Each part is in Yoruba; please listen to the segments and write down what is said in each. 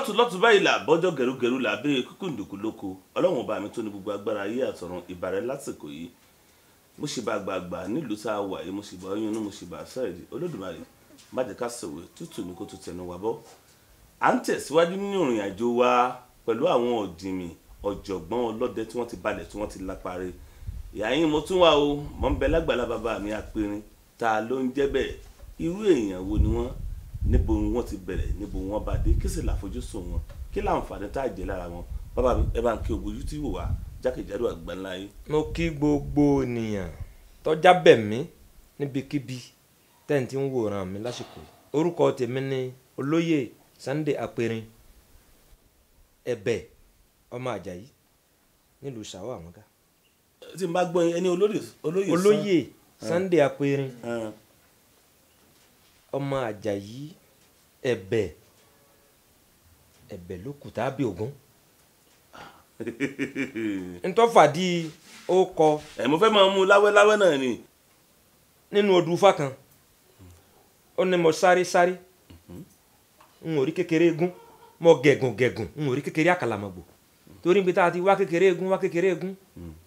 Lọ́tún lọ́tún báyìí là bọ́jọ́, gẹ̀rúgẹ̀rú là bẹ́ẹ̀ kúkúndùkú lóko. Ọlọ́run ọba mi tó ní gbogbo agbára ayé àtọ̀run, ìbàrẹ̀ lásìkò yìí. Mo ṣe bá àgbààgbà nílùú tá a wà yìí, mo ṣe bá oyún inú, mo ṣe bá sẹ́ẹ̀dì. Olódùmarè, má jẹ́ ká sọ̀wé tútù ní kó tó tẹnu wa bọ́. À ń tẹ̀síwájú nínú ìrìn àjò wa pẹ̀lú àwọn ọ̀jìnmì ọ̀jọ̀gbọ́n ọlọ́dẹ tí wọ́n ti balẹ̀, tí wọ́n ti lápárẹ̀. Ìyá yín mo tún wà o, mọ̀ ń bẹ lágbàlá bàbá mi Apẹ̀rìn. Ta ló ń jẹ́ bẹ́ẹ̀? Irú èèyàn wo ni wọ́n? Níbo ni wọ́n ti bẹ̀rẹ̀? Níbo wọ́n bá dé? Kí sì làfojúsùn wọn? Kí láǹfààní tá a jẹ lára wọn? Bàbá mi, ẹ bá ń kí ojú tí wò wá jákèjádò àgbáńlá yìí. Mo kí gbogbo ènìyàn tọ́já bẹ̀ mí níbikíbi tẹ́ǹtì ń wòran mi lásìkò yìí. Orúkọ tèmi ni Olóyè Sunday Apẹ̀rìn Ẹ̀bẹ̀ ọmọ Àjàyí nílùú Ṣàwọ́ Àmọ́ká. Tí n bá gbọ́ yín, ẹni olóyè Olóyè Sunday Apẹ̀rìn ọmọ Àjàyí Ẹ̀bẹ̀, Ẹ̀bẹ̀ ló kù tàbí Ògún. Ntọ́fàdí ó kọ. Ẹ mo fẹ́ máa mú láwẹ́láwẹ́ náà ni. Nínú odù Ifá kan, ó ní mo sáré sáré, n ò rí kékeré egún, mo gẹ̀gùn gẹ̀gùn, n ò rí kékeré àkàlàmọ̀gbò. Torí níbi tá a ti wá kékeré egún, wá kékeré egún,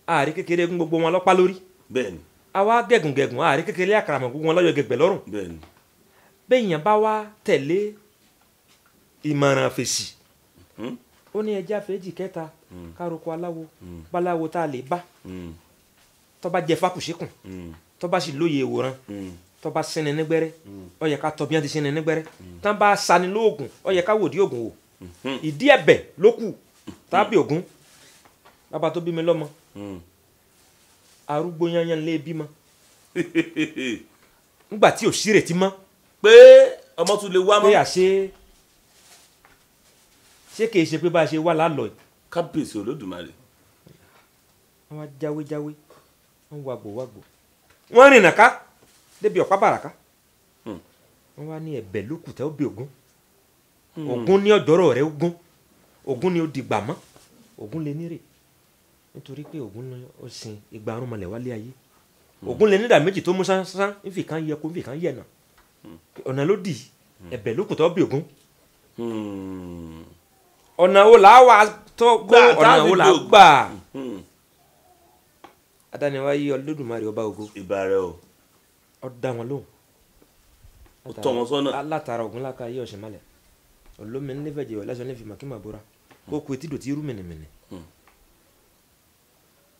àárí kékeré egún, gbogbo wọn lọ́pá lórí. Bẹ́ẹ̀ni. A wá gẹ̀gùn gẹ̀gùn, àárí kékeré àkàlàmọ̀gbò, gbogbo wọn lọ́yọ̀ gẹ̀gbẹ̀ lọ́rùn. Bẹ́ẹ̀ni. Bẹ́ẹ̀yàn bá wá tẹ̀lé ìmọ̀ràn fèsì, ó ní ẹja fèjì kẹta károkọ aláwo báláwo tá a lè bá, tó bá jẹ fákùsíkùn, tó bá sì lóye ìwòran, tó bá sinni nígbẹ́rẹ́, ó yẹ ká tọ́ bí wọ́n ti sinni nígbẹ́rẹ́, tán bá sani lóògùn, ó yẹ ká wòdì ògùn wò. Ìdí ẹ̀bẹ̀ ló kù tàbí Ògún. Bàbá tó bí mi lọ́mọ, arúgbó yányán lé bímọ nígbà tí ò sí ìrètí mọ́ pé ọmọ tún lè wá mọ́, pé àṣé ṣé kìí ṣe pé bá a ṣe wà lálọ́ yìí. Kábíyèsí Olódùmarè. Wọ́n wá jáwé jáwé, wọ́n wàgbò wàgbò, wọ́n rìnnà ká débi ọ̀pá bàràká. Wọ́n wá ní ẹ̀bẹ̀ ló kù tẹ́ ó bí Ògún. Ògún ní ọ̀dọ́rọ̀ rẹ̀ ogún, Ògún ni ó dìgbà mọ́, Ògún lè nírè, nítorí pé Ògún ni ó sin igba arúnmọlẹ̀ wálé ayé. Ògún lè nídà méjì tó mú sánsán, nfì kan yẹ kó nfì kan yẹ nà, ọ̀nà ló dì. Ẹ̀bẹ̀ ló kù tẹ́ ó bí Ògún. Ọ̀nà wo là á wà tó kó, ọ̀nà wo là á gbà? Adániwáyé Olódùmarè ọba ògo. Ìbà rẹ o. Ó dá wọn lóhùn. Ó tọ́ wọn sọ́nà. Látara Ògún láka ayé ọ̀sẹ̀ malẹ̀ olómi nífẹ̀jẹ̀ wẹ̀ lásán nífi màkì màbúra kó ku etí dòtí irú mìnìmìnì.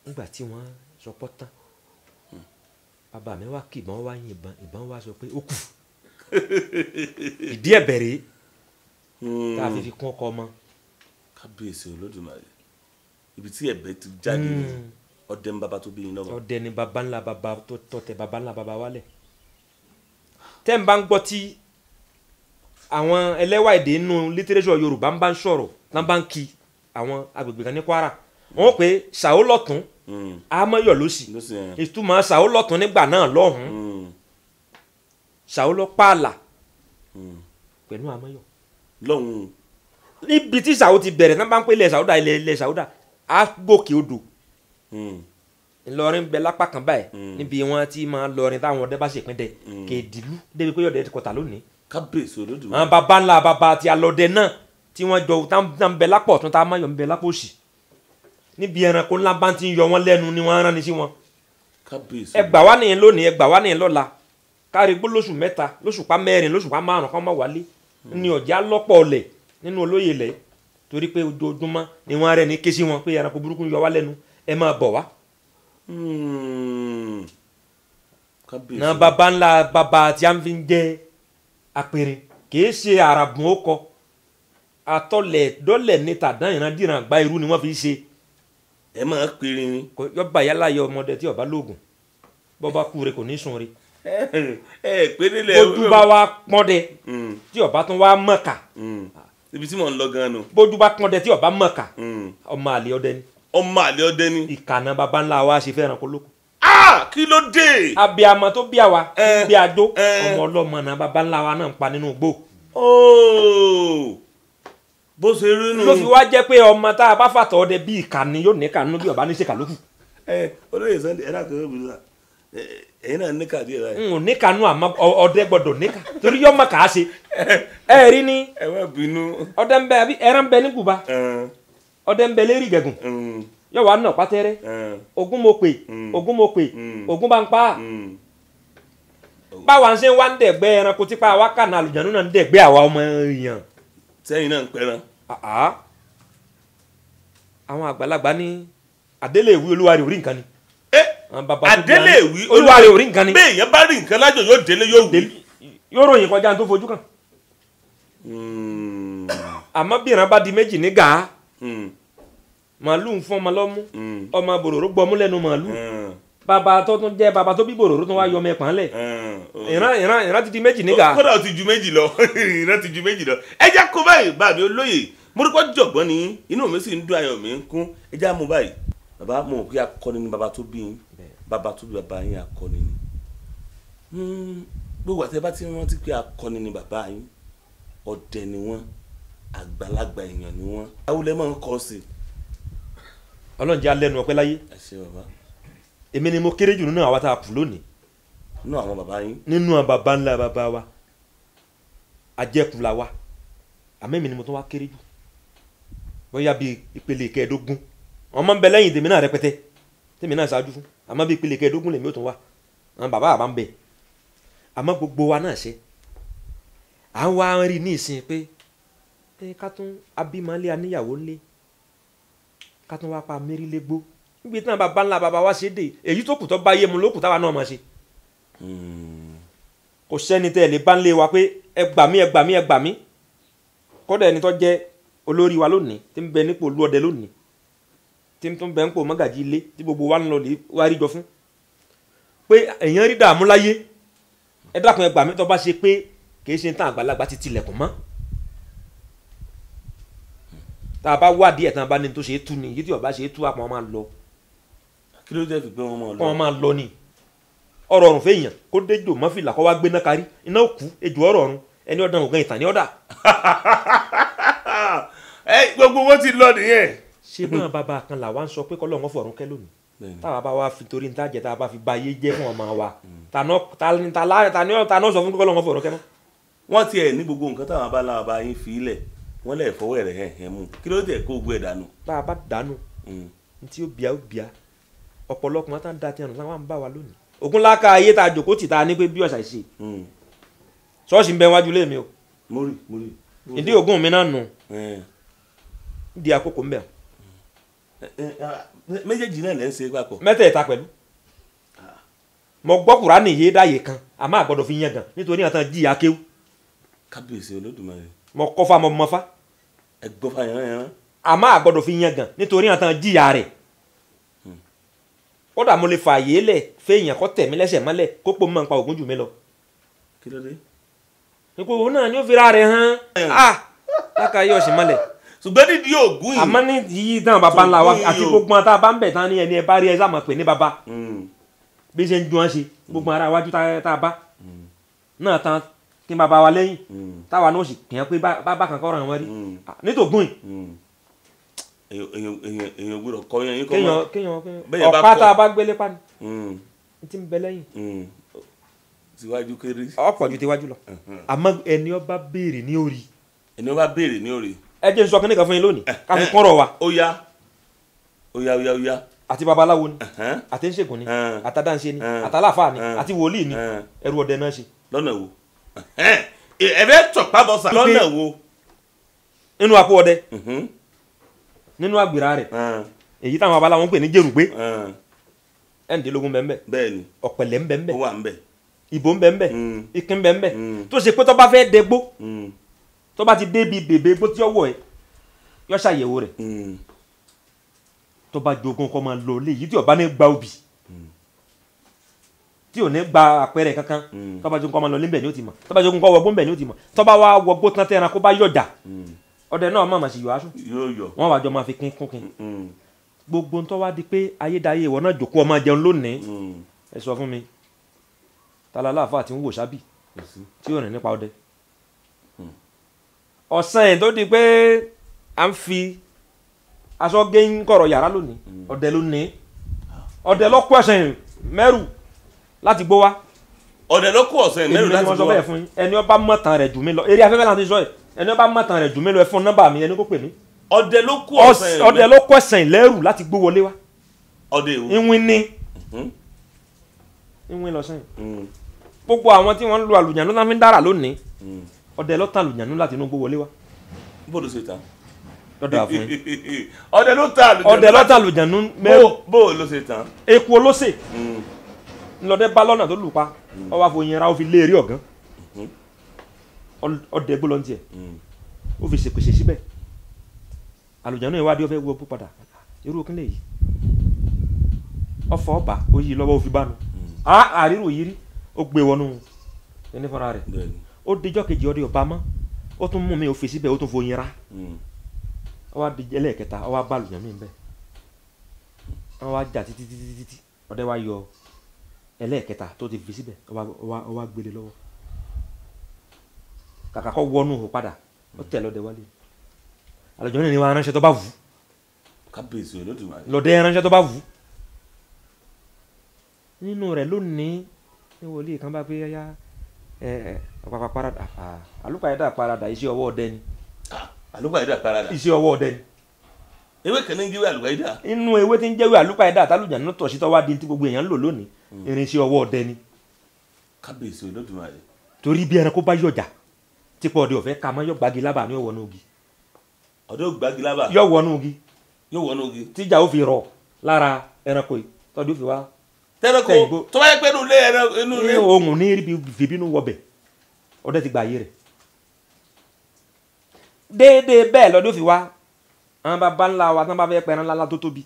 Nígbà tí wọ́n sọ pọ́ tán, bàbá mi wá kí ìbọn, wá yìnbọn, ìbọn wá sọ pé ó kù. Ìdí ẹ̀bẹ̀ rèé tá a fi kún ọkọ ọmọ. Kábíyèsí Olódùmarè, ibi tí ẹ̀bẹ̀ ti jáde ni ọdẹ ń bàbá tó bí yín lọ́mọ. Ọdẹ ni bàbá ńlá bàbá tó tọ̀tẹ̀ bàbá ńlá bàbá wálẹ̀. Tẹ́ ń bá ń gbọ́ tí àwọn ẹlẹ́wà èdè inú lítírésọ̀ Yorùbá ń bá ń sọ̀rọ̀, tán bá ń kí àwọn agbègbè kan ní Kwara, wọ́n pè Ṣàó lọ́tún, Àmọ́yọ̀ lósì. Ìtumọ̀ Ṣàó lọ́tún nígbà náà lọ́hùn-ún, Ṣàó lọ pààlà pẹ̀lú Àmọ́yọ̀ lọ́hùn-ún. Níbi tí Ṣàó ti bẹ̀rẹ̀, tán bá ń pè ilẹ̀ Ṣàó dà, ilẹ̀ Ṣàó dà, á gòkè odò. Ìlọrin bẹ lápá kan báyìí, níbi wọn ti máa lọrin táwọn ọdẹ bá ṣèpín dẹ kèdìlú débi pé ọdẹ ti kọta lónìí. Kábíyèsí Olódùmarè. Àwọn baba ńlá baba ti alọdẹ náà tí wọ́n jọ tá ń bẹ lápò ọ̀tún, tá a máa yọ ń bẹ lápò òsì, níbi ẹranko ńlá bá ti ń yọ wọn lẹ́nu ni wọ́n rán ni sí wọn. Kábíyèsí. Ẹ gbà wá nìyẹn lónìí, ẹ gbà wá nìyẹn lọ́la, kárí gbó lóṣù mẹ́ta, lóṣù pa mẹ́rin, lóṣù pa márùn kọ́ máa wálé ní ọ̀já lọ́pọ̀ ọ̀lẹ̀ nínú olóyè lẹ̀, torí pé ojoojúmọ́ ni wọ́n rẹ̀ ní ké sí wọn pé ẹranko burúkú ń yọ wá lẹ́nu, ẹ máa bọ̀ wá. Na baba ńlá baba tí a fi ń jẹ́ Apẹ̀rìn kìí ṣe àràbùn ó kọ àtọlẹ̀ dọ́lẹ̀ ní tàdán ìrandíran àgbá irú ni wọ́n fi ṣe. Ẹ máa pèrè ni. Yọba yálà yọ ọmọdé tí ọba lóògùn, bọba kú re kò ní sun re. Ẹ péré lẹ. Bójú bá wa pọ́n dẹ tí ọba tún wá mọ̀ọ́kà. Ibi tí mò ń lọ gan-an nù. Bójú bá pọ́n dẹ tí ọba mọ̀ọ́kà, ọmọ àlè ọdẹ ni. Ọmọ àlè ọdẹ ni. Ìkànnà baba ńlá wa ṣe fẹ́ràn kó lóko. Kí ló dé? Abiyamọ tó bí àwa bí adó, ọmọ ọlọ́mọ náà baba ńlá wa náà ń pa nínú igbó. Bó ṣe rí nù. Ló fi wá jẹ́ pé ọmọ tá a bá fàtọ̀ ọdẹ bí ìkànnì yóò ní kànú bí ọba ní ṣèkà lókù. Olóyè Sunday, ẹ dákun, ẹ bùrọ̀ Ẹ̀yin náà níkà díẹ̀ báyìí. N ò níkà nú, àmọ́ ọdẹ gbọ́dọ̀ níkà torí yọ́ mọ̀ kà á ṣe. Ẹ rí ni. Ẹ má bínú. Ọdẹ ń bẹ àbí ẹran ń bẹ ní Kùbá. Ọdẹ ń bẹ lérí gẹ̀gùn. Yọ wà nà pátẹ́rẹ́. Ògún mo pè, Ògún mo pè, Ògún bá ń pa. Báwa ń ṣe wá ń dẹ̀gbẹ́ ẹranko tipa wa kà náà àlùjànnú náà ń dẹ̀gbẹ́ àwa ọmọ èèyàn. Sẹ́yìn náà ń pẹran. Àwọn àgbàlagbà ní Adéléèwí olúwa rẹ̀ orí nǹkan ni. Adéléèwí olúwa rẹ̀ orí nǹkan ni. Bẹ́ẹ̀ yẹn bá rí nǹkan lájọ yóò délé yóò wí. Yóò ròyìn kọjá tó fojú kàn. Àmọ́ bí ìran bá di méjì ní gàá, màálù ń fún ọmọ lọ́mú, ọmọ bòròró gbọmú lẹ́nu màálù. Bàbá tó tún jẹ́ bàbá tó bí bòròró tún wá yọ ọmọ ẹ̀pọ̀n lẹ̀. Ìran ti di méjì ní gàá. Kódà ó ti ju méjì lọ, ìran ti ju méjì lọ. Ẹ jẹ́ kó báyìí bàbá olóyè, mo rí pọ́ jọ̀gbọ́n ni inú mi sì ń dún ayọ̀ mi ń kún. Ẹ jẹ́ àmú báyìí. Bàbá mo mọ̀ pé akọni ni bàbá tó bí yín, bàbá tó bí bàbá yín akọni ni. Gbogbo àti ẹ bá ti rántí pé akọni ni bàbá yín, ọdẹ ni wọ́n, àgbàlagbà èèyàn ni wọ́n. Awúlẹ̀ máa ń kọ́ sí. Ọlọ́run jẹ́ alẹ́nu ọpẹ́ láyé. Ẹ ṣé bàbá. Èmi ni mo kéré jù nínú àwa tá a kù lónìí. Nínú àwọn bàbá yín. Nínú àwọn bàbá ńlá bàbá wa, ajẹ́kù la wa, àmọ́ èmi ni mo tún wá kéré jù. Bóyá bíi ìpele kẹẹ̀ẹ́dógún. Wọ́n máa ń bẹ lẹ́yìn tèmi náà rẹpẹtẹ, tèmi náà ṣáájú fún, àmọ́ bíi ìpele kẹẹ̀ẹ́dógún lèmi ò tún wá. Àwọn bàbá àbá ń bẹ, àmọ́ gbogbo wa náà ṣe à ń wá rí ní ìsìn pé ká tún abímọ́lé aníyàwó ńlé, ká tún wá pa mérílégbó níbi tí wọn bàbá ńlá bàbá wa ṣe dé, èyí tó kù tó bá yé mu ló kù táwa náà máa ṣe. Kò sẹ́ni tẹ́ ẹ lè bá ń lé wa pé ẹ gbà mí, ẹ gbà mí, ẹ gbà mí. Kódà ẹni tó jẹ́ olórí wa lónìí tí ń bẹ nípò olúọdẹ lónìí, tí ń tún bẹ nípò mọ́gàjí ilé tí gbogbo wa ń lọ lè wá rí jọ fún pé èèyàn rí dààmú láyé, ẹ dákun ẹ gbà mí, tó bá ṣe pé kì í ṣe tán àgbàlagbà ti tilẹ̀kùn mọ́. Tá a bá wádìí ẹ̀ tán bá ní tó ṣe é tú ni, èyí tí ó bá ṣe é tú àpọ̀ máa lọ. Kí ló dé fi pé wọ́n máa lọ? Wọ́n máa lọ ni. Ọ̀rọ̀ ọ̀run fẹ́yàn kó déjò mọ́fìlà kó wá gbéná kárí, iná òkú ejò ọ̀rọ̀ ọ̀run ẹni ọ̀dàn ògán ìtàn ní ọ̀dà. Ẹ gbogbo wọn ti lọ nìyẹn. Ṣé báwọn bàbá kan làwa ń sọ pé kọ́lọ́ wọn fọ̀run kẹ́ lónìí? Táwa bá wá fi torí níta jẹ, táwa bá fi ba ayé jẹ́ fún ọmọ wa, ta náà sọ fún kọ́lọ́ wọn fọ̀run kẹ́ mọ́. Wọ́n ti ẹ̀ ní gbogbo nǹkan táwọn abala bàbá yín fi ilẹ̀, wọ́n lẹ̀ fọwọ́ rẹ̀ hẹ̀ mú. Kí ló dé kó gbé ẹ̀ dànù? Bá a bá dànù, ntí ó bíà ó bíà, ọ̀pọ̀lọpọ̀ wọn tá ń da tiẹ̀ nù táwọn ń bá wa lónìí. Ògúnláka ayé tá a jòkó tì tá a ní pé bí ọ̀sà ṣe. Ṣọ́ọ̀ṣì ń bẹ wájú lé mi o. Mórí mórí. Ìdí ògùn mi náà nù. Ìdí àkókò ń bẹ. Méjèèjì náà lẹ́ ń ṣe papọ̀. Mẹ́tẹ̀ẹ̀ta pẹ̀lú. Mo gbọ́ Kùránì yé dáyé kan, àmọ́ àgbọ̀dọ̀ fi yẹn gan nítorí àtàn jìyà kéwú. Kábíyèsí Olódùmarè. Mo kọ́fà mo mọ́fá. Ẹ gbọ́fà yẹn yẹn. Àmọ́ àgbọ̀dọ̀ fi yẹn gan nítorí àtàn jìyà rẹ̀. Kódà mo lè fààyè lẹ̀ fẹ́yàn kọ́ tẹ̀mí lẹ́sẹ̀ mọ́lẹ̀ kó pò mọ́ nípa ògùn jù mí lọ. Kí ló dé? Nípa òun náà ni ó fira rẹ̀ hàn. Ah! Lákàáyé ọ̀sìn mọ́lẹ̀. Ṣùgbọ́n nídìí ògùn yìí. Àmọ́ nídìí náà bàbá ńlá wa àti gbogbo àwọn tá a bá ń bẹ̀ tán ní ẹni ẹ bá rí ẹ sáà máa pè ní bàbá. Bí ṣe ń ju wọn ṣe gbogbo ara wájú tá a bá náà tán kí n bàbá wa lẹ́yìn táwa náà sì pín pé bàbá kan kọ́ra wọn rí nítògùn yìí. Èèyàn gbọ́dọ̀ kọ́ yẹn yín kọ́ mọ́. Kéèyàn ọ̀pá tá a bá gbélé pa ni n ti ń bẹ lẹ́yìn. Tiwájú kéré. Ọ̀pọ̀ ju tiwájú lọ. Àmọ́ ẹni ó bá béèrè ní orí. Ẹni ó bá béèrè ní orí. Ẹ jẹ́ n sọ kíní kan fún yín lónìí ká fi kọ́rọ̀ wa. Ó yá ó yá ó yá ó yá. Àti babaláwo ni, àti ńṣègùn ni, àtàdáńṣe ni, àtàláfà ni, àti wòlíì ni, ẹrú ọdẹ náà ṣe. Lọ́nà wo? Ẹ fẹ́ tọ̀pá bọ́sà. Lọ́nà wo? Nínú àpò ọdẹ, nínú àgbèrà rẹ̀, èyí táwọn babaláwo ń pè ní jèrùgbé, ẹ̀ǹdínlógún bẹ́ẹ̀ bẹ́ẹ̀, bẹ́ẹ̀ni, ọ̀pẹ̀lẹ̀ ń bẹ́ẹ̀ bẹ́ẹ̀, ó wà ń bẹ́ẹ̀, ìbò ń bẹ́ẹ̀ bẹ́ẹ̀, ìkín bẹ́ẹ̀ bẹ́ẹ̀, tó ṣe pé tó bá fẹ́ dẹgbó, tó bá ti débi bèbè bó ti ọwọ́ ẹ̀, yọ ṣàyẹ̀wò rẹ̀. Tó bá jogun kọ́ máa lọ lé yìí tí ó bá ní gba obì, tí ò ní gba àpẹẹrẹ kankan, tó bá jogun kọ́ máa lọ lé mbẹ̀ ni ó ti mọ̀, tó bá jogun kọ́ wọgbó mbẹ̀ ni ó ti mọ̀, tó bá wá wọgbó tán tẹ́ran kó bá yọ̀dà, ọdẹ náà má sì yọ aṣọ, wọ́n wá jọ máa fi kín kún kín. Gbogbo tó wá di pé ayédáyé ìwọ náà jòkó ọmọ jẹun lónìí, ẹ sọ fún mi, tala láàfáà tí ń wò sábì tí ò rìn nípa ọdẹ. Ọ̀sán ẹ̀ tó di pé à ń fi aṣọ gé ń kọ̀rọ̀ yàrá lónìí, ọdẹ lónìí, ọdẹ lọ́kọ́ ẹ̀sìn mẹ́rù. láti gbó wá. Ọdẹ ló kó ọ̀sán ìlẹ́rù láti gbó wá. Ẹni ọba mọ̀tàn rẹ̀ jù mí lọ eré afẹ́fẹ́ láti sọ yìí, ẹni ọba mọ̀tàn rẹ̀ jù mí lọ ẹ fún nọ́mbà mi, ẹni kó pè mí. Ọdẹ ló kó ọ̀sán ìlẹ́rù. Ọdẹ ló kó ọ̀sán ìlẹ́rù láti gbó wọlé wá. Ọdẹ ìwò. Ìwìn ni ìwìn lọ́sàn yìí. Gbogbo àwọn tí wọ́n ń lo àlùjánu náà fi ń dára lónìí, ọdẹ ló tàn àlùjánu láti inú gbó wọlé wá. Bó ló ṣe tán? Lọ́dọ̀ àfún yín. Ọdẹ ló tàn àlùjánu. Ọdẹ ló tàn àlùjánu mẹ́rù. Bó ló ṣe tán? Eku olóṣè ńlọdẹ bá lọ́nà tó lù pa, ó wá fòyìn ra ó fi lé eré ọ̀gán. Ọdẹ gbó lọ ní tiẹ̀, ó fi ṣèpèsè síbẹ̀. Àlùjánu ìwádìí ó fẹ́ wọ padà, irú òkínlẹ̀ yìí ọfọ ọba ó yí lọ́wọ́ ó fi bánu. Àrírò yìí rí, ó gbé wọnú ẹni fúnra rẹ̀. Ó dijọ́ kejì ọdẹ ọba mọ́, ó tún mú mi ó fi síbẹ̀, ó tún fòyìn ra. Ó wá di ẹlẹ́ẹ̀kẹta, ó wá bá àlùjánu bẹ́ẹ̀. Wọ́n wá jà títí títí títí, ọdẹ wá yọ ẹlẹ́ẹ̀kẹta tó ti fi síbẹ̀, ó wá gbélé lọ́wọ́. Kàkà kọ́ wọnú hò padà, ó tẹ̀ lọ́dẹ wálé. Àlùjánu ni wọ́n aránṣẹ́ tó bá wù. Kábíyèsí Olódùmarè. Lọ́dẹ aránṣẹ́ tó bá wù. Nínú rẹ̀ lónìí ní wòlíì kan bá pé yá ẹ parada, àlùpàyẹ́dà parada, iṣẹ́ ọwọ́ ọdẹ ni. Àlùpàyẹ́dà parada. Iṣẹ́ ọwọ́ ọdẹ ni. Ewé kan ní ń jẹ́wé àlùpàyẹ́dà. Inú ewé tí ń jẹ́wé àlùpàyẹ́dà tálùjánu tọ̀ sí tọ́wá di tí gbogbo èèyàn ń lò lónìí, irinṣẹ́ ọwọ́ ọdẹ ni. Kábíyèsí Olódùmarè. Torí bí ẹranko bá yọjà tipọ̀ ọdẹ ọ̀fẹ́ ka mọ́, yọ gbági lábà ní ọ̀wọ́nú ogi. Ọdẹ ò gbági lábà. Yọ wọnú ogi. Yóò wọnú ogi. Tíjà ó fi rọ̀ lára ẹranko yìí, tọ́jú ó fi wá. Tẹ́lẹ̀kọ́ tó bá yẹ pé inú ilé ẹran inú ilé. Ohun ní ríbi fìbínú wọbẹ̀, ọdẹ ti gba ayé rẹ̀. Déédéé bẹ́ẹ̀ lọ́dún fi wá. Àwọn baba ńlá wa tí wọ́n bá fẹ́ pẹran ńlá tó tóbi,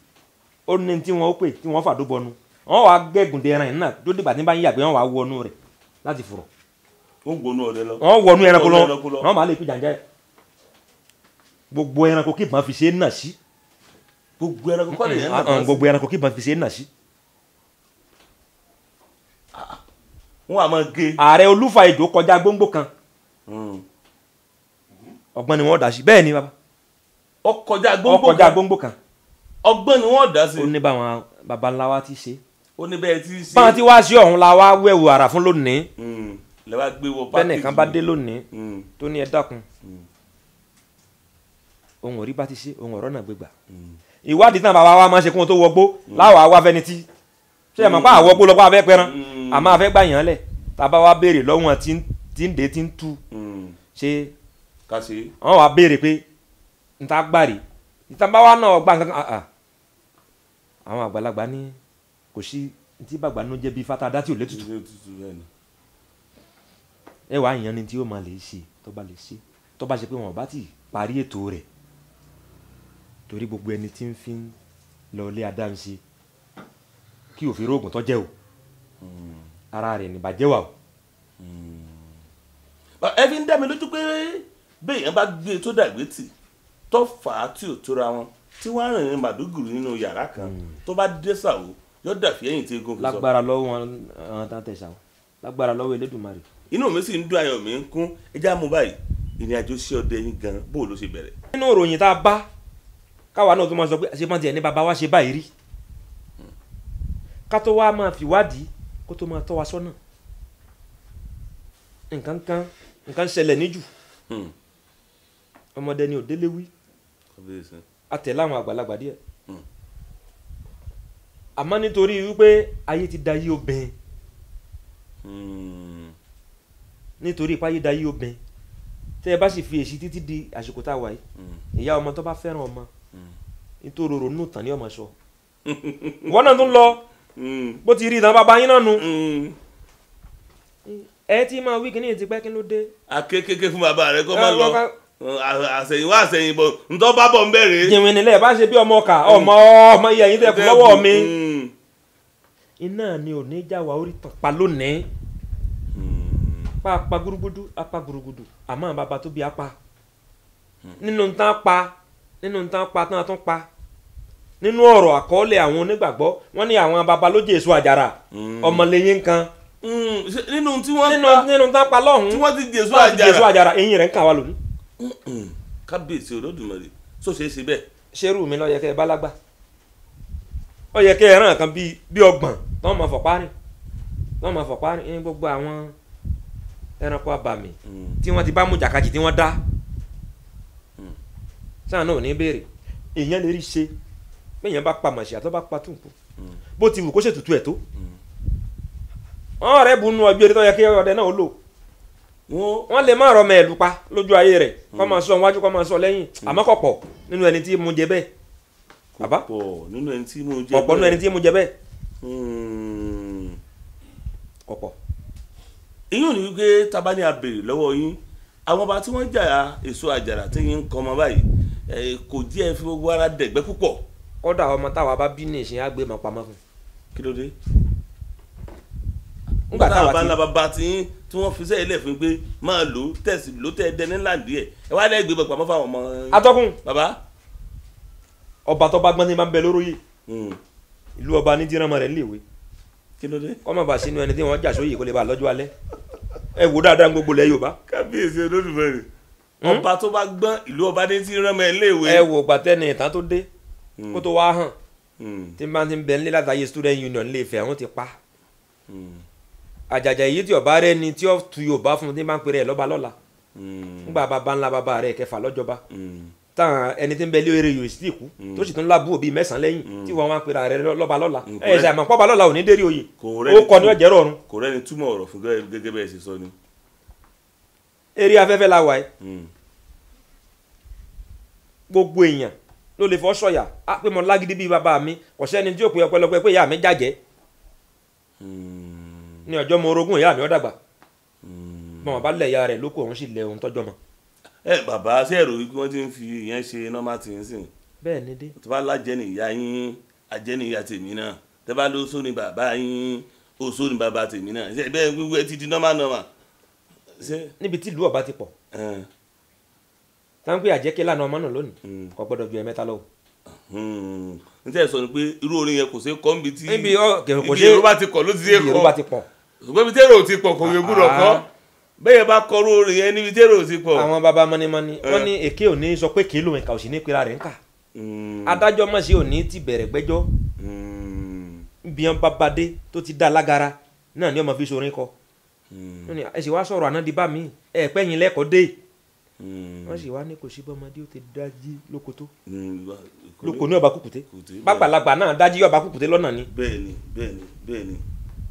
ó ní tí wọ́n ó pè tí wọ́n fàdó bọnu. Wọ́n wàá gẹ́gùn de ẹran yìí náà tó dìgbà tí wọ́n bá ń yàgbé, wọ́n wàá wọnú rẹ̀ láti fùrọ̀. Wọ́n wọnú ọdẹ lọ. Wọ́n wọnú ẹranko lọ, wọ́n máa lè fi jàǹjẹ́. Gbogbo ẹranko kí ìbọn fi ṣe é nà sí. Gbogbo ẹranko kọ́ lè yẹn nà sí. Gbogbo ẹranko kí ìbọn fi ṣe é nà sí. Wọ́n á máa gé. Ààrẹ Olúfà Ìjò kọjá gbóngbó kan. Ọgbọ́n ni wọ́n dà sí. Bẹ́ẹ̀ ni bàbá. Ó kọjá gbóngbó kan. Ó kọjá gbóngbó kan. Ọgbọ́n ni wọ́n dà sí. Ó ní báwọn baba ńlá wa ti ṣe. Ó ní bẹ́ẹ̀ ti ṣe. Báwọn ti wá sí ọ̀hún la wá wẹ̀wù àrà fún lónìí. Lẹ wá gbé wọ pákéjì. Bẹ́ẹ̀ nìkan bá dé lónìí tó ní ẹ dákun. Ohun òrí bá ti ṣe, ohun ọ̀rọ̀ náà gbégbà. Ìwádìí náà bàbá wa máa ṣe kí wọ́n tó wọgbó láwàá wá fẹ́ni tí. Ṣé ẹ mọ̀ pé àwọgbó lọ́pọ̀ afẹ́ pẹran? Àmọ́ afẹ́ gbà yàn lẹ̀. Tàbá wa béèrè lọ́wọ́n tí ń dé tí ń tú. Ṣé wọ́n wá béèrè pé n ta gbàrí ìtàn bá wa náà gbà nǹkan kan. Àwọn àgbàlagbà ní kò sí tí bàgbà nú jẹ́ bí fata dá tí ò létùtù. Ẹ wàá yàn ni tí ó máa lè ṣe tó bá lè ṣe tó bá ṣe pé wọn ò bá ti parí ètò rẹ̀. Torí gbogbo ẹni tí ń fi lọ ilé adáhunṣe kí òfin rógùn tó jẹ́ o, ara rẹ̀ nìbàjẹ́ wà o. Ẹ fi ń dá mi lójú pé béèyàn bá gbé tó dàgbé tì tó fà á tí ò tóra wọn tí wọ́n á rìnrìn Màdúgùrì nínú yàrá kan tó bá dé sàwó yóò dàfí ẹ̀yìn tí egun fi sọ. Lágbára lọ́wọ́ wọn àwọn tán tẹ̀sà o, lágbára lọ́wọ́ Elédùmarè. Inú mi sì ń dún ayọ̀ mi ń kún. Ẹ já mú báyìí, ìrìn àjò sí ọdẹ yín gan bó ló ṣe bẹ̀rẹ̀. Nínú ìròyìn tá a bá káwa náà tó máa sọ pé ṣé pọ́n tiẹ̀ ní baba wa ṣe báyìí rí, ká tó wá máa fìwádìí kó tó máa tọ́ wa sọ́nà. Nǹkan kan nǹkan ṣẹlẹ̀ níjù. Ọmọdé ni òdélé wí. A tẹ̀lé àwọn àgbàlagbà díẹ̀. Àmọ́ nítorí wípé ayé ti da yí obìnrin. Nítorí pé ayé da yí obìnrin. Tẹ́ ẹ bá sì fi èsì títí di àsìkò tá a wà yìí, ìyá ọmọ tó bá fẹ́ràn ọmọ nítorí ronú tàn ní ọmọ sọ. Wọ́n náà tún lọ bó ti rí ìtàn bàbá yín náà nu. Ẹ ti máa wí kíní ti pẹ́ kí ló dé. Akékèké fún bàbá rẹ kó má lọ àṣẹyìnwá àṣẹyìnbọ̀ ntọ́ bá bọ̀ ń bẹ̀rẹ̀. Jìnrìn nílẹ̀ bá ṣe bí ọmọ ọkà ọmọ ọmọ iye ẹ̀yìn tẹ̀ kú lọ́wọ́ mi. Iná ni ò ní já wa orí tàn pa lónìí. Pa gurugudu apa gurugudu àmọ́ bàbá tó bí apa. Nínú tán pa nínú tán pa tán tún pa. Nínú ọ̀rọ̀ àkọọ́lẹ̀ àwọn onígbàgbọ́ wọ́n ní àwọn baba ló jẹ́ èso àjàrà ọmọlẹ́yìn kan. Nínú tí wọ́n pa nínú tán pa lọ́hùn-ún tí wọ́n ti jésù àjàrà eyín rẹ̀ ń kà wá lónìí. Kábíyèsí Olódùmarè sọ ṣe é ṣe bẹ́ẹ̀. Ṣerú mi ló yẹ kẹ́ ẹ bá lágbà, ó yẹ kẹ́ ẹ ràn kan bíi ọgbọ̀n tán máa fọ̀pá rìn. Wọ́n máa fọ̀pá ní gbogbo àwọn ẹranko abàmì tí wọ́n ti bá mú jàkadì tí wọ́n dá sáà náà ò ní béèrè. Èèyàn lè rí ṣe bẹ́ẹ̀yàn bá pa màṣẹ́ àtọ́ bá pa túnkù bó ti wù kó ṣètùtù ẹ̀ tó wọ́n rẹ̀ bunu ọjọ́ eré tó yẹ kí ọdẹ náà ó lò. Wọ́n lè má rọmọ ẹ̀lú pa lójú ayé rẹ̀ kọ́ máa sọ wájú kọ́ máa sọ lẹ́yìn, àmọ́ kò pọ̀ nínú ẹni tí mú jẹ bẹ́ẹ̀. Bàbá pọ̀ nínú ẹni tí mú jẹ bẹ́ẹ̀. Ọ̀pọ̀ nínú ẹni tí mú jẹ bẹ́ẹ̀. Kò pọ̀. Ìyún ni wípé tábà ní a béèrè lọ́wọ́ yín, àwọn ọba tí wọ́n jà èso àjàrà tí yín ń kọ́ ọmọ báyìí kò díẹ̀ fi gbogbo ara dẹ̀gbẹ́ púpọ̀. Kódà ọmọ táwa bá bí ní ìsìn á gbé mọ pamọ́ fún. Kí ló dé? Nígbà táwọn bá ńlá bàbá tí wọ́n fi sẹ́yìn lẹ̀ fún pé máa lò ó tẹ̀sí ló tẹ̀ dẹni ńlá díẹ̀ ẹ wá lẹ́gbẹ̀ẹ́ bọ̀ pamọ́ fáwọn ọmọ. Atọ́kùn. Bàbá. Ọba tó bá gbọ́n ní máa ń bẹ lóróyè. Ìlú ọba ní díránmọ rẹ̀ léwe. Kí ló dé? Kọ́ má bàa sínú ẹni tí wọ́n jà sóyè kó lè bá lọ́jọ́ alẹ́. Ẹ wò dáadáa gbogbo lẹ Yorùbá. Kábíyèsí Olódùmarè. Ọba tó bá gbọ́n ìlú ọba ní díránmọ ẹ̀ léwe. Ẹ wò gbàtẹ́ni ìtàn tó dé kó tó wá hàn tí n bá ti ń bẹ nílé látàyè student union lè fẹ́ àwọn ti pa. Àjàjà èyí tí ọba rẹ ni tí ó tu Yorùbá fún tí n bá ń pèrè ẹ lọ́ba lọ́la. Ńgbà bàbá ńlá bàbá rẹ kẹfà lọ́jọba táwọn ẹni tí ń bẹ lé eré yòó sì kú tó sì tún lábú òbí mẹ́sàn-án lẹ́yìn tí wọ́n wá ń pèrè rẹ lọ́ba lọ́la. Ẹ ṣe àmọ́ pọ́ba lọ́la ò ní dérí oyè ó kọ ní ọ̀jẹ̀ rọrùn. Kò rẹ́ni túmọ̀ ọ̀rọ̀ fún gẹ́gẹ́ bẹ́ẹ̀ ṣe sọ ni. Eré afẹ́fẹ́ la wà ẹ́. Gbogbo èèyàn ló lè fọ́ sọ̀yà á pé mo lágídí bíi bàbá mi, kò sẹ́ni tí ó pe ọpẹ́lọpẹ́ pé ìyá mi jàjẹ́. Ní ọjọ́ mo orogún ìyá mi ó dàgbà. Bọ́n bá lẹ̀ ìyá rẹ̀ lóko òun sì lẹ̀ òun tọ́jọ́ mọ́. Ẹ bàbá ṣé èrò wípé wọ́n ti ń fi ìyẹn ṣe nọ́mà tí ń sìn. Bẹ́ẹ̀ ni dé. Tó bá lájẹ́ ní ìyá yín, ajẹ́ ní ìyá tèmi náà. Tẹ́ bá lóso ní bàbá yín, oṣó ní bàbá tèmi náà. Ṣé bẹ́ẹ̀ gbogbo ẹ ti di nọ́mà nọ́mà. Níbi tí ìlú ọba ti pọ̀ táwọn pé àjẹkẹ́ lánàá ọmọ náà lónìí kò gbọ́dọ̀ ju ẹ̀mẹ́ta lọ. N tẹ́ sọ ni pé irú orin yẹn kò ṣeé kọ́ níbi tí ibi èrò bá ti kọ̀ ló ti ṣe kọ́. Èrò bá ti pọ̀. Ṣùgbọ́n ibi tí èrò ti pọ̀ kò yẹ gbúdọ̀ kọ́. Bẹ́ẹ̀ bá kọ irú orin yẹn níbi tí èrò ti pọ̀. Àwọn baba mọ́nímọ́ní wọ́n ní èké ò ní sọ pé kèé lòun ẹ̀ka ò sì ní pera rẹ̀ ń kà. Adájọ́ mọ̀ sí òní ti bẹ̀rẹ̀ gbẹ́jọ́. Bí wọn bá ba dé tó ti dá lágara náà ni ọmọ fi sorin kọ. Ẹ sì wá sọ̀rọ̀ àná di bá mi ẹ pẹ́yìn lẹ́kọ̀ọ́ dé. Wọ́n sì wá ní kò sí bọ́mọdé ó ti dájí lóko tó lóko ní ọba kùkùté bàgbàlagbà náà dájí ọba kùkùté lọ́nà ni. Bẹ́ẹ̀ni bẹ́ẹ̀ni bẹ́ẹ̀ni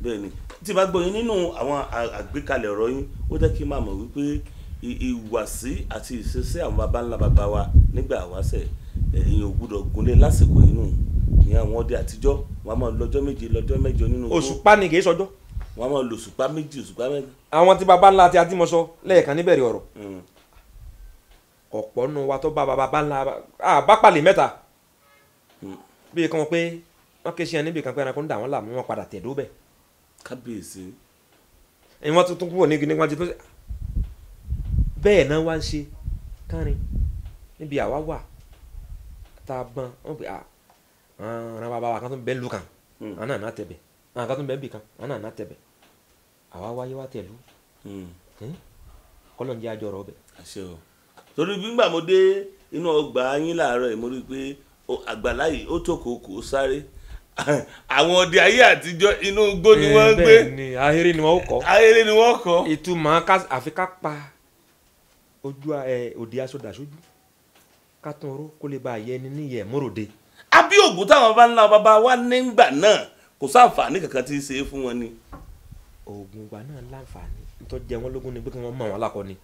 bẹ́ẹ̀ni tí bá gbọ́ yín nínú àwọn àgbékalẹ̀ ọ̀rọ̀ yín ó jẹ́ kí n máa mọ̀ wípé ìhùwàsí àti ìṣesí àwọn baba ńlá baba wa nígbà wáṣẹ̀ èèyàn ò gbúdọ̀ gúnlé lásìkò inú ní àwọn ọdẹ àtijọ́ wọn a máa lọ́jọ́ méje lọ́jọ́ mẹ́jọ nínú igbó. Òṣùpá ni kì í sọjọ́. Wọn a máa lo òṣùpá méjì òṣùpá mẹ́ta. Àwọn tí baba ńlá àti àtìmọ̀sọ lẹ́ẹ̀kan níbẹ̀rẹ̀ ọ̀rọ̀ ọ̀pọ̀ nù wa tó bá baba ńlá bá pàlè mẹ́ta bí kan pé wọ́n ké sí ẹ níbi kan pé ẹranko ń dà wọ́n láàmú wọn padà tẹ̀dó bẹ́ẹ̀. Kábíyèsí. Ẹ̀yin wọ́n tuntun kúrò nígi níwájú tó bẹ́ẹ̀ náà wá ń ṣe kárin níbi àwa wà tá a gbọ́n wọ́n pè àwọn bàbá wa kan tó ń bẹ́ lu kan àwọn náà náà tẹ̀bẹ̀ àwọn kan tó ń bẹ́ bì kan àwọn náà náà tẹ̀bẹ̀ àwa wáyé wá tẹ̀lú kọ́lọ̀ ń jẹ́ àjọrọ̀ ọbẹ̀. Àṣẹ o. Torí bí ngbà mo dé inú ọgbà yín láàárọ̀ yìí mo rí i pé àgbàlá yìí ó tó kòkó sáré. Àwọn ọdẹ ayé àtijọ́ inú igbó ni wọ́n ń gbé. Bẹ́ẹ̀ ni ahéré ni wọ́n kọ́. Ahéré ni wọ́n kọ́. Ìtumọ̀ àfi ká pa ojú òde aṣọ dà sójú ká tún oró kó lè bá yẹ ẹni níyẹ̀ mọ́ròde. Àbí ògùn táwọn bá ńlá bàbá wa nígbà náà kò sáǹfààní kankan tí í ṣe é fún wọn ni. Ògùn ìgbà náà láǹfààní nítorí jẹ wọ́n lógún ni pé kí wọ́n mọ̀ wọ́n lákọ ni.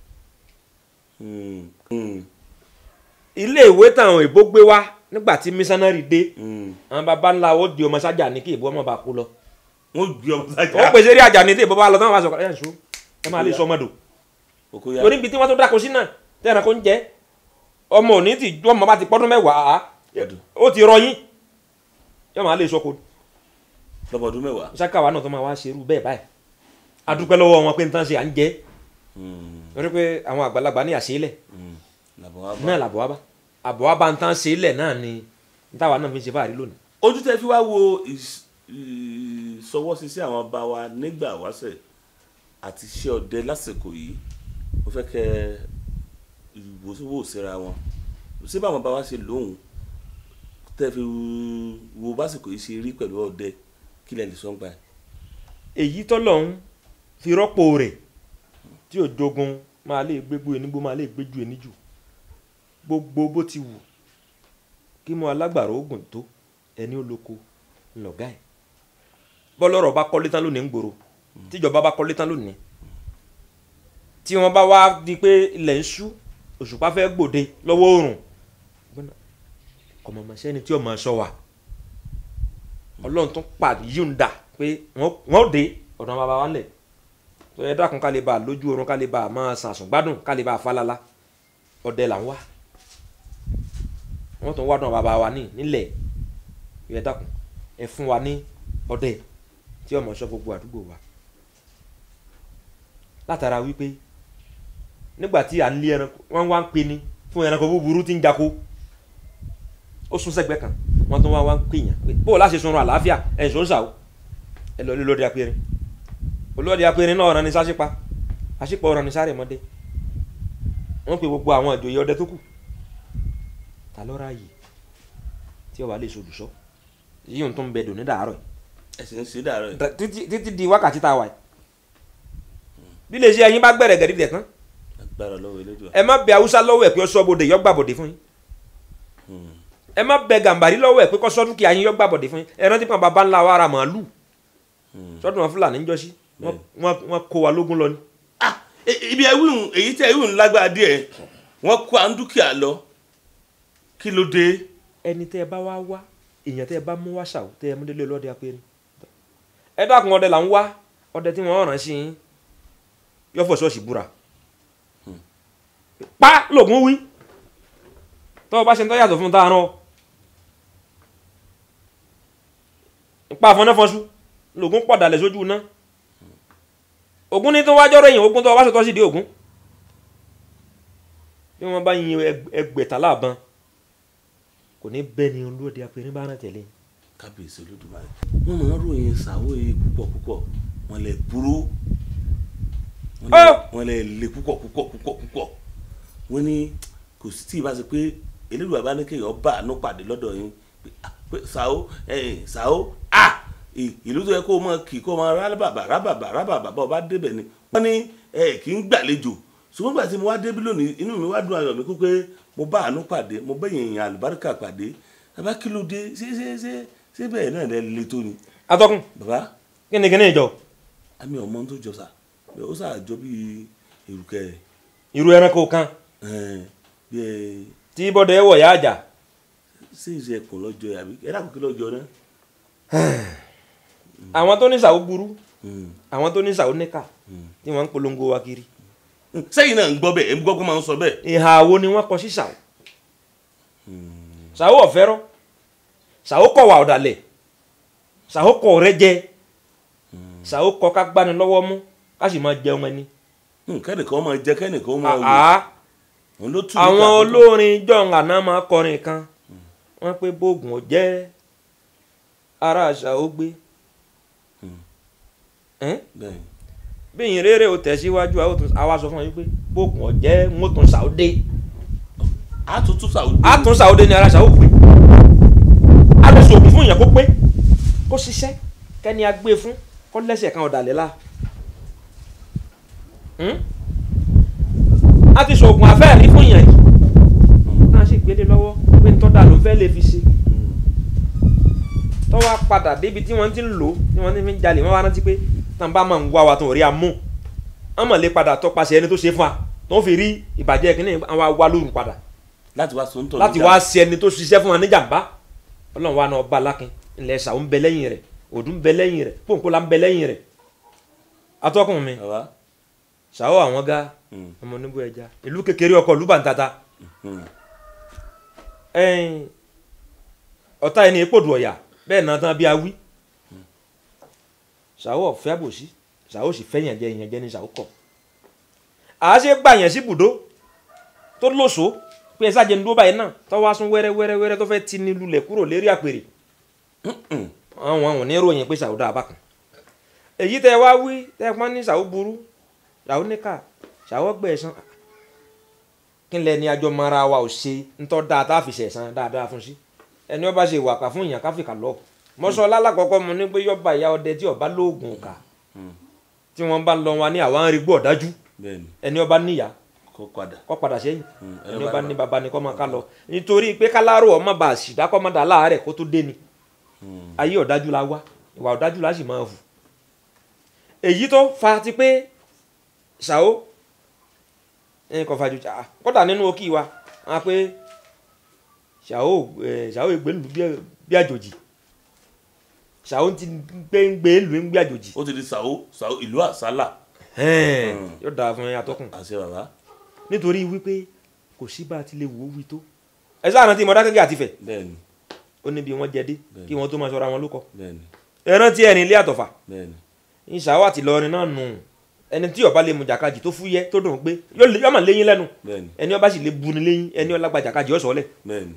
Ilé ìwé táwọn òyìnbó gbé wá nígbà tí mísánárì dé àwọn baba ńlá ó di ọmọ sájà ní kí ìbò ọmọ bá kú lọ. Wọ́n gbé ọmọ sájà. Wọ́n pèsè eré àjà ní tí ìbò bá lọ táwọn bá sọ ẹ̀ ṣó ẹ máa lè sọ ọmọdò. Torí ibi tí wọ́n tó dáko sí náà tẹ́ran kó ń jẹ́ ọmọ òní tí ọmọ bá ti pọ́dún mẹ́wàá ó ti rọyìn yóò máa lè sọkò. Lọ́mọdún mẹ́wàá. Sákàwá náà tó máa wá ṣerú bẹ́ẹ̀ báyìí. A dúpẹ́ lọ́wọ́ wọn pé n tán ṣe à ń jẹ́. Torí pé àwọn àgbàlagbà ní àṣeélẹ̀ náà làbọ̀ wá bá àbọ̀ wá bá ń tán ṣeélẹ̀ náà ni táwa náà fi ń ṣe fáàrí lónìí. Ojú tẹ fi wá wo ìṣọwọ́sí sí àwọn ọba wa nígbà wáṣẹ̀ àti iṣẹ́ ọdẹ lásìkò yìí mo fẹ́ kẹ́ wò síra wọn ṣé báwọn bá wa ṣe lóhùn tẹ fi wo básìkò yìí ṣe rí pẹ̀lú ọdẹ kí lẹ lè sọ ń pa ẹ̀. Èyí tọ́lọ́hún fi rọ́pò rẹ̀ tí ò jogun máa lè gbégbó enígbó máa lè gbéjú eníjù gbogbo bó ti wù kí mo alágbàro oògùn tó ẹni ó lóko ńlọgá ẹ̀. Bọ́lọ́rọ̀ bá kọ́lé tán lónìí ń gbòòrò, tíjọba bá kọ́lé tán lónìí, tí wọ́n bá wá di pé ilẹ̀ ń ṣú, òṣùpá fẹ́ gbòde lọ́wọ́ oòrùn, kọ̀mọ̀mọ̀ sẹ́ni tí ọmọ sọ wà. Ọlọ́run tún pa yíyún dà pé wọ́n ó dé ọ̀dọ̀ bàbá wa ńlẹ̀. Tó yẹ dákun ká lè bá a lójú oorun, ká lè bá a máa sàsùn gbádùn, ká lè bá a falala. Ọdẹ là ń wá, wọ́n tún wá dùn bàbá wa ní nílẹ̀. Yẹ dákun ẹ fún wa ní ọdẹ tí ọmọ sọ gbogbo àdúgbò wa. Látara wípé nígbà tí à ń lé ẹranko, wọ́n wá ń pe ni fún ẹranko búburú tí ń jako, ó sún sẹ́gbẹ́ kan, wọ́n tún wá ń pè yàn pé bó o láṣẹ sunrun àlàáfíà ẹ̀ ń sọ ń sàwọ́ ẹ lọ lé lóde apẹ̀rẹ̀. Olóde apẹ̀rẹ̀ náà ọ̀ràn ni sásípa, àṣìpọ̀ ọ̀ràn ni sáré mọ́dé. Wọ́n pe gbogbo àwọn ìjòyè ọdẹ tó kù, ta lọ́ra yìí tí ọba lè sojù sọ yíyún tó ń bẹ dùn ní dàárọ̀ yìí. Ẹ sì ń ṣe dàárọ̀ yìí títí di wákàtí tá a wà yìí. Bí lè ṣe ẹyin bá gbẹ̀rẹ̀ gẹ̀rí tẹ̀ tán, agbára lọ́wọ́ Elédùà. Ẹ má bẹ Haúsá lọ́wọ́ ẹ̀ pé ó sọ bodè yọ gbàbọ̀dè fún yín. Ẹ má bẹ Gàmbàrí lọ́wọ́ ẹ̀ pé kó sọ dúkìá yín yọ gbàbọ̀dè fún yín. Ẹ rántí pé bàbá ńlá wa ra màálù sọ́dún wọn Fúlàní ń jọ́sí, wọ́n kó wa lógún lọ ni. Ibi ẹwìhùn èyí tẹ ẹwìhùn lágbára díẹ̀, wọ́n kó à ń dúkìá lọ, kí ló dé? Ẹni tẹ́ ẹ bá wá wá, èèyàn tẹ́ ẹ bá mú wá ṣàwò tẹ́ ẹ mú délé lọ́dẹ apẹ̀rẹ̀, ẹ dákun ọdẹ là ń wá, ọdẹ tí wọ́n rán sí yín yọ fọ ṣọ́ọ̀ṣì búra pa lògùn wí tọ́ ọ bá ṣe ń tọ́ yàtọ̀ fún táwọn náà pa àfọ̀nàfọ̀sù lògùn pọ̀ dàlẹ̀ sójú iná. Ògún ní tó wájọ́ rẹ̀yìn ogún tó wá sọ̀tọ́ sí di ògún. Bí wọ́n bá yin ẹgbẹ̀ta láàbọn kò ní bẹ́ẹ̀ ni olóde apẹ̀rẹ̀ bá rán tẹ̀lé. Kábíyèsí Olódùmarè, wọ́n máa ń ròyìn Sàwó yìí púpọ̀ púpọ̀, wọ́n lè burú, wọ́n lè le púpọ̀ púpọ̀ púpọ̀ púpọ̀. Wọ́n ní kò sí tí ì bá ṣe pé Elédùà bá ní kéèyàn bá àánú pàdé lọ́dọ̀ yín pé Sàwó Sàwó ìlú tó yẹ kó máa kì kó máa rábàbà rábàbà rábàbà bá ọba débẹ̀ ni. Wọ́n ní kì í gbàlejò. Ṣùgbọ́n gbà tí mo wá débí lónìí, inú mi wá dùn, ayọ̀ mi kú pé mo bá àánú pàdé, mo bá èèyàn àlùbáríkà pàdé. Bàbá kí ló dé? Ṣé ṣé ṣé ṣé bẹ́ẹ̀ náà lẹ le tó ni? Atọ́kùn. Bàbá. Kí ni kíní ìjọ? Àmì ọmọ tó jọ sà, ó sà jọ bí erùkẹ́. Irú ẹranko kan. Bí ẹ. Tí bọ́dẹ̀ wọ̀ yá àjà. Ṣé ìṣe ẹkùn lọ́jọ́ àbí ẹ dákun kí lọ́jọ́ náà? Àwọn tó ní Sàwó burú, àwọn tó ní Sàwó níkà tí wọ́n ń polongo wa kiri. Sẹ́yìn náà ń gbọ́ bẹ́ẹ̀, ń gbọ́ pé máa ń sọ bẹ́ẹ̀. Ìhà wo ni wọ́n kọ sí Sàwó? Sàwó ọ̀fẹ́rọ́, Sàwó kọ̀ wà ọ̀dàlẹ̀, Sàwó kọ̀ rẹ jẹ, Sàwó kọ̀ ká gbani lọ́wọ́ mú ká sì máa jẹun ẹni. Kẹ́nìkan máa jẹ, kẹ́nìkan máa wò. Àwọn olórin jọ̀ǹ àná máa kọrin kan, wọ́n pé bóògùn ọ̀jẹ́ ara Sàwó gbé. Bí ìyìn rere ò tẹ̀síwájú, àwa sọ fún yín pé bóògùn ọ̀jẹ́ ń tún Sàwó dé. Àtún Sàwó dé ni ara Sàwó pé. A lè sògùn fún èèyàn kó pé, kó ṣiṣẹ́, kẹ́ni a gbé fún, kó lẹ́sẹ̀ kan ọ̀dàlẹ̀ la. A ti sògùn àfẹ́ẹ̀rí fún èèyàn yìí, náà sì gbélé lọ́wọ́ pé ń tọ́da ló fẹ́ lè fi ṣe. Tọ́wọ́ padà débi tí wọ́n ti ń lò, tí wọ́n ti fi ń jalè, wọ́n wá rántí pé tàn bá máa ń wá wa tó rí amú, wọ́n mọ̀ lé padà tọpasẹ̀ ẹni tó ṣe fún wa tó ń fi rí ìbàjẹ́ kínní, àwọn wa lóru padà láti wá ṣe ẹni tó ṣiṣẹ́ fún wa níjàmbá. Ọlọ́run wa náà ọba alákin ilẹ̀ Sàwó ń bẹ lẹ́yìn rẹ̀, Òdù ń bẹ lẹ́yìn rẹ̀, Pòǹpólà ń bẹ lẹ́yìn rẹ̀. Atọ́kùn mi, Sàwó àwọn ga ọmọ oníbó ẹja, ìlú kékeré ọkọ̀ ìlú bàǹtata, ọ̀tá ẹni èpòdù ọ̀yà bẹ́ẹ̀ náà tán bí a wí. Sàwó ọ̀fẹ́ àbòsí, Sàwó sì fẹ́ yànjẹ, yànjẹ ní Sàwó kọ̀. À á ṣe gbà yàn sí ibùdó tó lóso pé ẹ sáàjẹ ń dúró báyìí náà tó wá sún wẹ́rẹ́ wẹ́rẹ́ wẹ́rẹ́ tó fẹ́ ti ní lulẹ̀ kúrò lérí àpèrè. Àwọn ò ní ròyìn pé Sàwó dáa bákan. Èyí tẹ wá wí tẹ pọ́n ní Sàwó burú, Sàwó níkà, Sàwó gbẹ̀san. Kí lẹ ni àjọ mara wa ò ṣe ńtọ́ dáa tá a fi ṣẹ̀san dáadáa fún sí. Ẹni ó bá ṣe ìwà kà fún ìyàn káfíkà lọ. Mọ́ṣọ́lá lákọ̀ọ́kọ́ mu ní pé yọba ìyá ọdẹ tí ọba lóògùn kà. Tí wọ́n bá ń lọ wọn ní àwọn arìgbó ọ̀dájú. Ẹni ọba níyà kó padà sẹ́yìn, ẹni ọba ní baba ni kó máa ká lọ, nítorí pé kálárò ọmọ bá a sì dákọ́ mọ́ dà láàárẹ̀ kó tó dé ni. Ayé ọ̀dájú la wá, ìwà ọ̀dájú la sì máa hù. Èyí tó fa ti pé ṣàó kò fàjò kódà nínú òkì wa wọn pé ṣàó ṣàó ìgbélú bí àjòjì, ṣàó ti gbé ń gbé ìlú ń gbé àjòjì. Ó ti di ṣàó ṣàó ìlú àsálà. Yóò dáa fún yín atọ́kùn. Àṣẹ bàbá. Nítorí wípé kò sí bá a ti lè wò ó wí tó. Ẹ sáà rántí Mọdákẹ́kẹ́ àti Ifẹ̀. Bẹ́ẹ̀ni. Ó níbi wọ́n jẹ dé kí wọ́n tó máa ṣọ́ra wọn lóko. Bẹ́ẹ̀ni. Ẹ rántí ẹ̀rìn ilé àtọ̀fà. Bẹ́ẹ̀ni. Ìṣàwọ̀ àti Ìlọrin náà nù. Ẹni tí ó bá lè mú jàkadì tó fúyẹ́ tó dùn pé yóò máa léyìn lẹ́nu. Ẹni ó bá sì lè bu ni léyìn, ẹni ó lágbá jàkadì ó sọ̀ọ́lẹ̀. Bẹ́ẹ̀ni.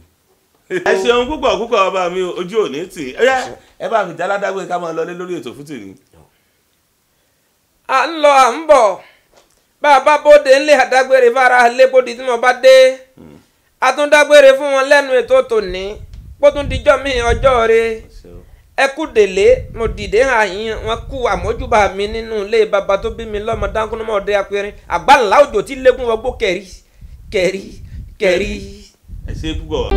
Ẹ ṣeun púpọ̀ púpọ̀ bàbá mi, ojú òní tì. Ẹ bá mi jáládágbé ká máa lọlé lórí ètò fún tèmi. À ń lọ à ń bọ̀, bá a bá bóde ńlẹ̀ àdágbére fara lébòdì tí mo bá dé, a tún dágbére fún wọn lẹ́nu ètò tòní, bó tún dijọ́ mi ọjọ́ re. Ẹ kú délé, mo dìde hàn yín, wọn kú àmójúbà mi nínú ilé bàbá tó bí mi lọ́mọ dáńkúnmọ́ ọdẹ apẹ̀rin àgbàlá òjò tí lẹ́gùn wọgbó kẹrí kẹrí kẹrí. Ẹ ṣe púpọ̀.